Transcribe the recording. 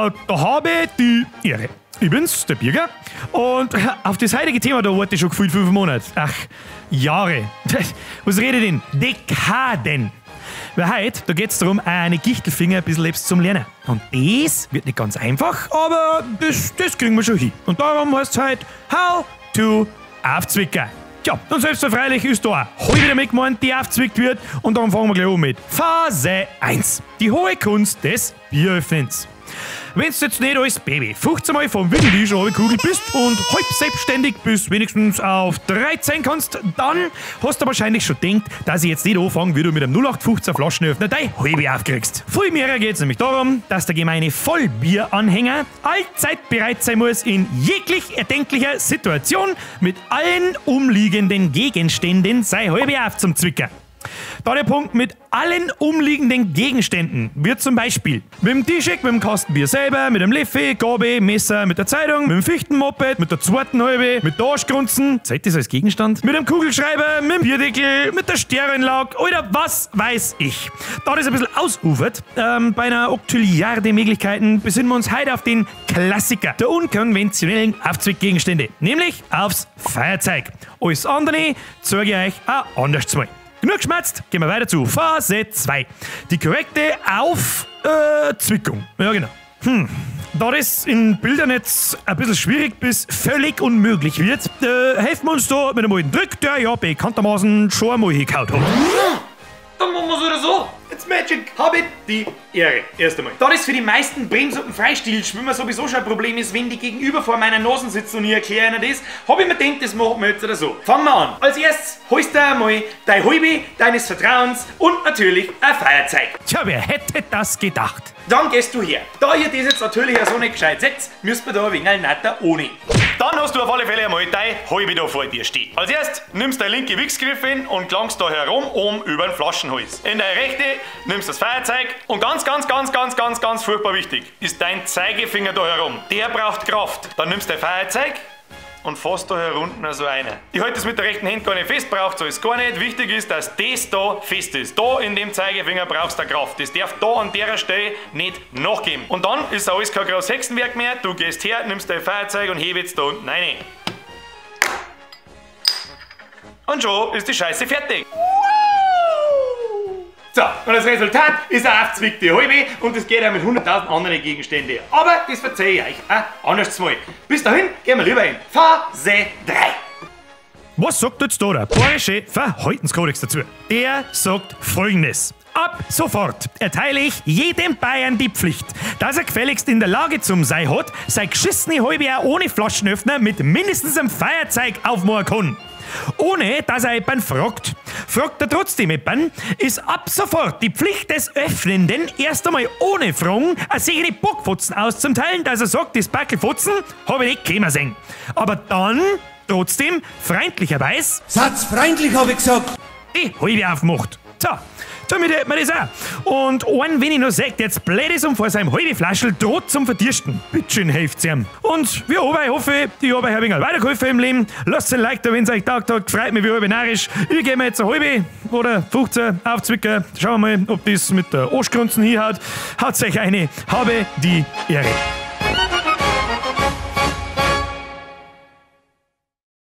Da habe die Ehre. Ich bin's, der Birger. Und auf das heutige Thema, da warte ich schon gefühlt 5 Monate. Ach, Jahre. Was rede ich denn? Dekaden. Weil heute, da geht's darum, eine Gichtelfinger ein bisschen selbst zum Lernen. Und das wird nicht ganz einfach, aber das kriegen wir schon hin. Und darum heißt's heute How to Aufzwicker. Tja, und selbstverständlich ist da auch halb wieder mitgemeint, die aufzwickt wird. Und darum fangen wir gleich an mit Phase 1. Die hohe Kunst des Bieröffnens. Wenn du jetzt nicht als Baby 15 Mal vom Wickeltisch runtergekugelt bist und halb selbstständig bis wenigstens auf 13 kannst, dann hast du wahrscheinlich schon gedacht, dass ich jetzt nicht anfange, wie du mit einem 0815 Flaschenöffner dein halbe aufkriegst. Viel mehr geht's nämlich darum, dass der gemeine Vollbieranhänger allzeit bereit sein muss, in jeglich erdenklicher Situation mit allen umliegenden Gegenständen sein halbe aufzuzwicken. Da der Punkt mit allen umliegenden Gegenständen wird zum Beispiel mit dem Tischek, mit dem Kastenbier selber, mit dem Löffel, Gabel, Messer, mit der Zeitung, mit dem Fichtenmoped, mit der zweiten Halbe, mit der Arschgrunzen, zeigt das als Gegenstand? Mit dem Kugelschreiber, mit dem Bierdeckel, mit der Sternenlaug oder was weiß ich. Da das ein bisschen ausufert, bei einer Oktilliarde Möglichkeiten besinnen wir uns heute auf den Klassiker der unkonventionellen Aufzwickgegenstände, nämlich aufs Feuerzeug. Alles andere zeige ich euch auch anders mal. Genug geschmatzt, gehen wir weiter zu Phase 2. Die korrekte Aufzwickung. Ja, genau. Da das in Bildern jetzt ein bisschen schwierig bis völlig unmöglich wird, helfen wir uns da mit einem alten Trick, der ja bekanntermaßen schon einmal hingehauen hat. Dann machen wir's oder so. It's magic. Habe die Ehre. Erst einmal. Da das für die meisten Bremsuppen Freistilschwimmer sowieso schon ein Problem ist, wenn die gegenüber vor meiner Nase sitzen und ich erkläre ihnen das, habe ich mir gedacht, das machen wir jetzt oder so. Fangen wir an. Als erstes holst du einmal dein Halbe deines Vertrauens und natürlich ein Feuerzeug. Tja, wer hätte das gedacht? Dann gehst du her. Da ihr das jetzt natürlich auch so nicht gescheit setzt, müsst ihr da ein wenig netter ohne. Dann hast du auf alle Fälle einmal dein Halbe da vor dir stehen. Als erstes nimmst du dein linke Wichsgriff hin und gelangst da herum um über den Flaschenhals. In deine rechte nimmst das Feuerzeug und ganz, ganz, ganz, ganz, ganz, ganz furchtbar wichtig ist dein Zeigefinger da herum. Der braucht Kraft. Dann nimmst du dein Feuerzeug und fasst da herunten so eine. Ich halte das mit der rechten Hand gar nicht fest, braucht alles gar nicht. Wichtig ist, dass das da fest ist. Da in dem Zeigefinger brauchst du Kraft. Das darf da an der Stelle nicht nachgeben. Und dann ist alles kein großes Hexenwerk mehr. Du gehst her, nimmst dein Feuerzeug und hebst da unten rein. Und schon ist die Scheiße fertig. So, und das Resultat ist eine aufzwickte Halbe und das geht auch mit 100.000 anderen Gegenständen. Aber das verzeihe ich euch auch anders mal. Bis dahin gehen wir lieber in Phase 3. Was sagt jetzt da der Bayerische Verhaltenskodex dazu? Der sagt Folgendes. Ab sofort erteile ich jedem Bayern die Pflicht, dass er gefälligst in der Lage zum Sei hat, sein geschissene Halbe auch ohne Flaschenöffner mit mindestens einem Feuerzeug aufmachen kann. Ohne, dass er jemanden fragt. Fragt er trotzdem jemanden, ist ab sofort die Pflicht des Öffnenden, erst einmal ohne Fragen eine sichere Bockfotzen auszuteilen, dass er sagt, das Backelfotzen habe ich nicht kommen sehen. Aber dann trotzdem freundlicherweise... Satz freundlich, habe ich gesagt! Die halbe aufmacht. So, damit hätten wir das auch. Und einen, wenn ich noch sag, der jetzt blöd ist und vor seinem halben Flaschel droht zum Verdiersten. Bitteschön, helft's ihm. Und wie aber, ich hoffe, ich habe euch ein wenig weitergeholfen im Leben. Lasst ein Like da, wenn's euch taugt hat. Freut mich wie halbe narrisch. Ich gebe mir jetzt eine halbe oder 15 Aufzwicker. Schauen wir mal, ob das mit der Arschgrunzen hinhaut. Haut euch eine. Habe die Ehre.